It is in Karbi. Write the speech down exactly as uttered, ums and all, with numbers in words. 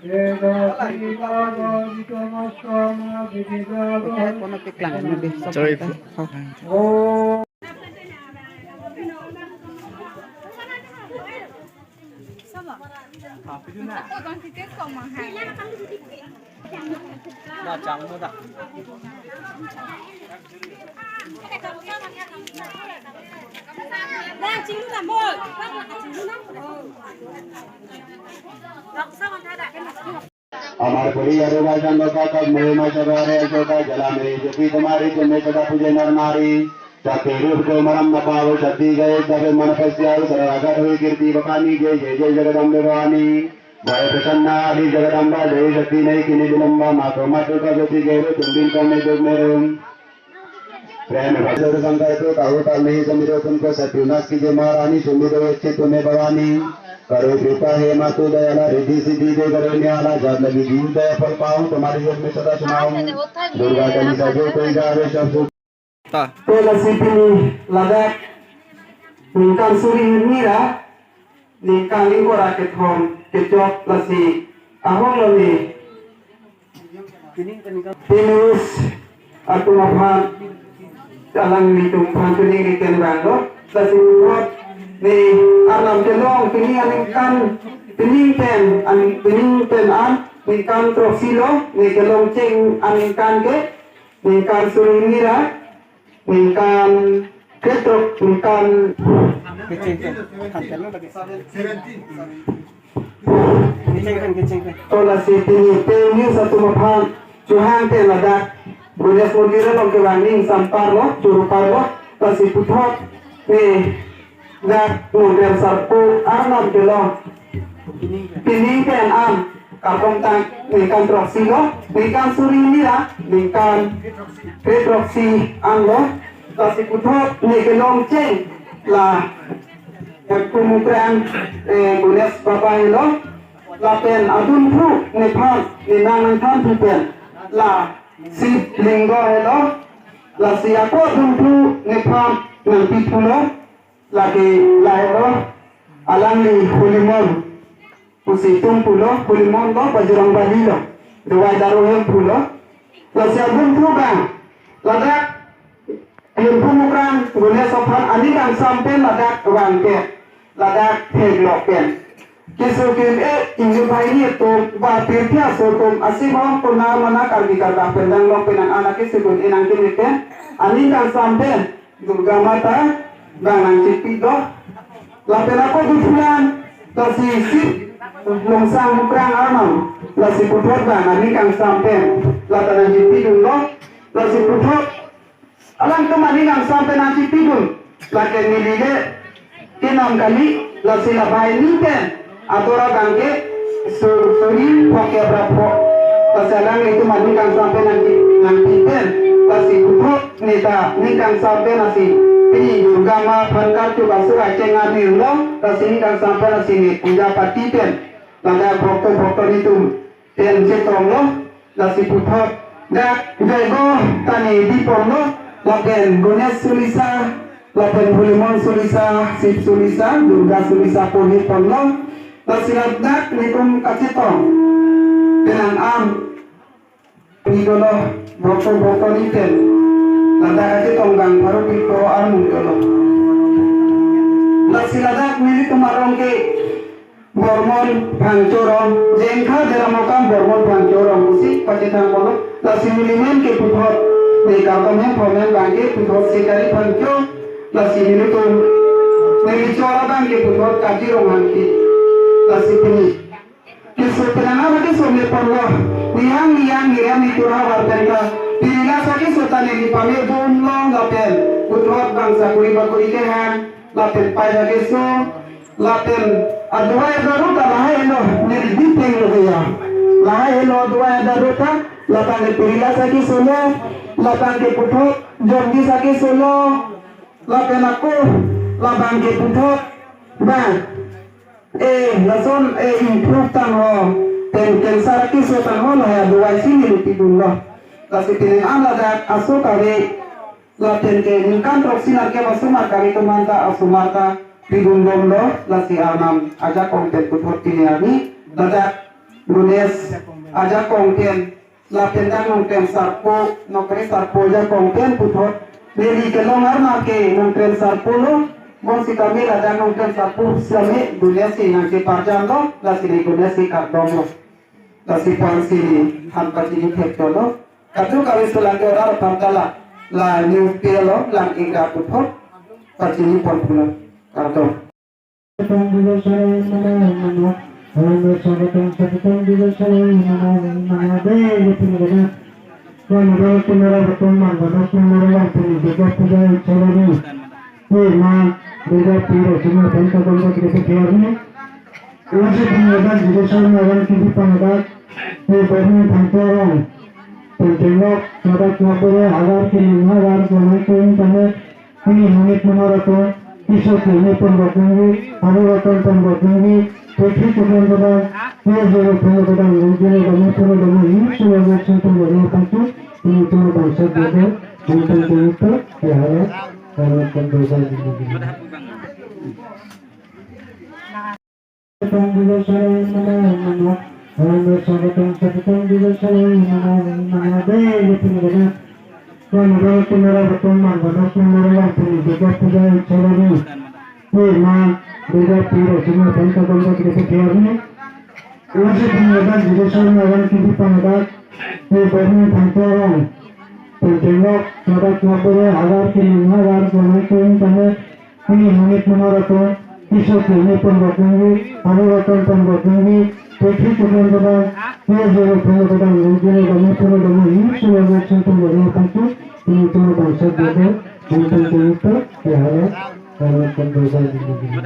Sorry. Amar puri aru vajan loka kak mohe ma sabare ajoka jala mere jyoti tumhari tum mein sada puje nar nari. Shakti rup ko maram na pavo, shakti ka ek dabe man pasya, saragat hui kirti bakani, jai jai jai Jagadambe Bhavani. Bhai Prasanna Adi Jagadamba, jai shakti naikini vilamba, mato mato ka jyoti gairu, tum bin kame duk merum. प्रेम भजन शंकर को कहो कल नहीं समिरो तुमको सत्य विनाश कीजिए महारानी सुमिरो अच्छे तुम्हें भवानी। करो कृपा हे मातु दयाला रिद्धि सिद्धि दे करो न्याला जात लगी जीव दया फल पाऊं तुम्हारी जग में सदा सुनाऊं। दुर्गा चालीसा जो कोई गावे सब सुख। Ta. Ko lasi pini ladak ningkan suri hini ra ningkan ingkoi ra kethom kechok lasi ahong lo ni. Pinus atum aphan alanglitum aphan pining ri ken bang lo. Lasi puthot ne arnam kelong pini aningkan pining pen an pining pen an ningkan throksi lo ne kelong cheng aningkan ke ningkan suri hini ra ningkan kre throk ningkan Kecheng kan. Kecheng kan, kecheng kan. To lasi pini pini atum aphan chuhang pen ladak Ganesh mondir along kevang ning sampar lo, churu par lo, lasi puthot ne dak mondir sarpo arnam kelong. Pining pen an kapong tang ningkan throksi lo, ningkan suri hini ra ningkan kre throksi an lo, lasi puthot ne kelong cheng la Hemphu Mukrang, eh, Ganesh Baba helo, lapen adunthu nephan, nenang nangthan thu pen, la Shiv Linga helo, lasi ako adunthu nephan nangpi thu lo, lake la helo, alangli Holimon, pusi tum pulo, Holimon lo, Bajrang Bali lo, Dawai Daru Hemphu lo, lasi adunthu bang, ladak Hemphu Mukrang Ganesh aphan aning kangsam pen ladak vang ke ladak theklok pen. Keso ke-e ingjir banghini atum ba pirthe aso atum asim aron kona mana Karbi Kardak pen danglok pen nang ana keso ke-e nang keme pen aning kangsam pen Durga Mata bang nangchipi do. Lapen ako duthulang lasi Shiv Lungsang Mukrang arnam lasi puthot bang aning kangsam pen lata nangchipi dun lo. Lasi puthot alangtum aning kangsam pen nangchipi dun. Lake neli le kenam kali, lasi la banghini pen atora bang ke sur suri phok kep ra phok. Lasi alanglitum aning kangsam pen nangchi nangpi pen, lasi puthot neta ning kangsam pen lasi pini Durga Ma aphan karchuk aso acheng arni lo, lasi ning kangsam pen lasi ne puja pati pen, ladak bhokto bhokto nitum pen chetong lo, lasi puthot dak joigo ta ne bipon lo, lapen Ganesh sulisa, lapen Holimon sulisa, Shiv sulisa, Durga sulisa porhi pon lo, lasi ladak nitum kachetong penang an pi dolo, bhokto bhokto nipen ladak kachetong gang pharo phli ko armung dolo. Lasi ladak nelitum arong ke Bormon Phangcho rong, Jengkha Deramokam Bormon Phangcho rong pusi pachethang pon lo, lasi nelimen ke puthot, ne Kartom Hemphu amen bang ke puthot Sikari Phangcho, lasi nelitum, neli chora bang ke puthot Karbi Ronghangpi, lasi pini. Keso penang an keso me pon lo, nihang nihang nihang nitur havar pen ta, pirila sa keso ta neli pame dun long lapen, puthot bang sakuri bakuri kehang, lapen paisa keso, lapen adua adaru ta lahai lo, neli bipeng lo ya. Lahai lo adua adaru ta, lapen ke pirila sa keso lo, lapen ke puthot, jomdi sa keso lo, lapen ako, lapen ke puthot, bang. Eh, lason, eh, improve tang ho, pen cancer keso tang ho, lahai adua si neli pidun lo. Lasi pini an ladak aso kave, lapen ke ningkan throksi nangkep asomar kave atum an ta asomar ta pidun dun lo, lasi arnam ajakong pen puthot pini arni ladak Lunes ajakong pen, lapen dak nongkrem sarpo, nongkrem sarpo ajakong pen puthot neli kelong arnam ke nongkrem sarpo lo, bonsitame ladak nongkrem sarpo sitame Lunes si nangkeparjam lo, lasi neli Lunes si kardom lo. Lasi puan si neli han pachini thek lo. Kadokave sulangke orar aphan ta la, la news pe lo, lang ingra puthot pachini pon pulo. Kardom. Swagatang Divasaye namo namo. Om Swagatang Swagatang Divasaye namo namo. Dei, dei, pini gana. Kami dei, kami dei, betul, man, betul, kami dei, yang pini Durga Puja yang cari ni. Ye, ma, Durga Puja, semua bangsa, bangsa kita berkhiar ni. Uji pini gana, Divasaye namo namo, kini pangkat. Ye, beri bantuan. Penting lo, ada kena beri, agar kini, agar kena, kena, kena. Pini monit monor atum, keso kini pon bok nangji, aru atum pon bok nangji, pethri keklem kedam, keso pon kedam, nangji kedam, pon kedam, ini semua action pon kedam, pasti, ini pon bangsa bodoh, ini pon cerita, ya, ya, kalau pon dosa di negeri. Swagatang Divasaye namo namo. Om Swagatang Swagatang Divasaye namo namo. Dei, dei, pini gana. Kami dei, kami dei, betul, man, betul, kami dei, yang pini Durga Puja yang cari ni. Ye, ma, Durga Puja, semua bangsa, bangsa kita berkhiar ni. Uji pini gana, Divasaye namo namo, kini pangkat. Ye, beri bantuan. Penting lo, ada kena beri, agar kini, agar kena, kena, kena. Pini monit monor atum, keso kini pon bok nangji, aru atum pon bok nangji, pethri keklem kedam, keso pon kedam, nangji kedam, pon kedam, ini semua action pon kedam, pasti, ini pon bangsa bodoh, ini pon cerita, ya, ya, kalau pon dosa di negeri.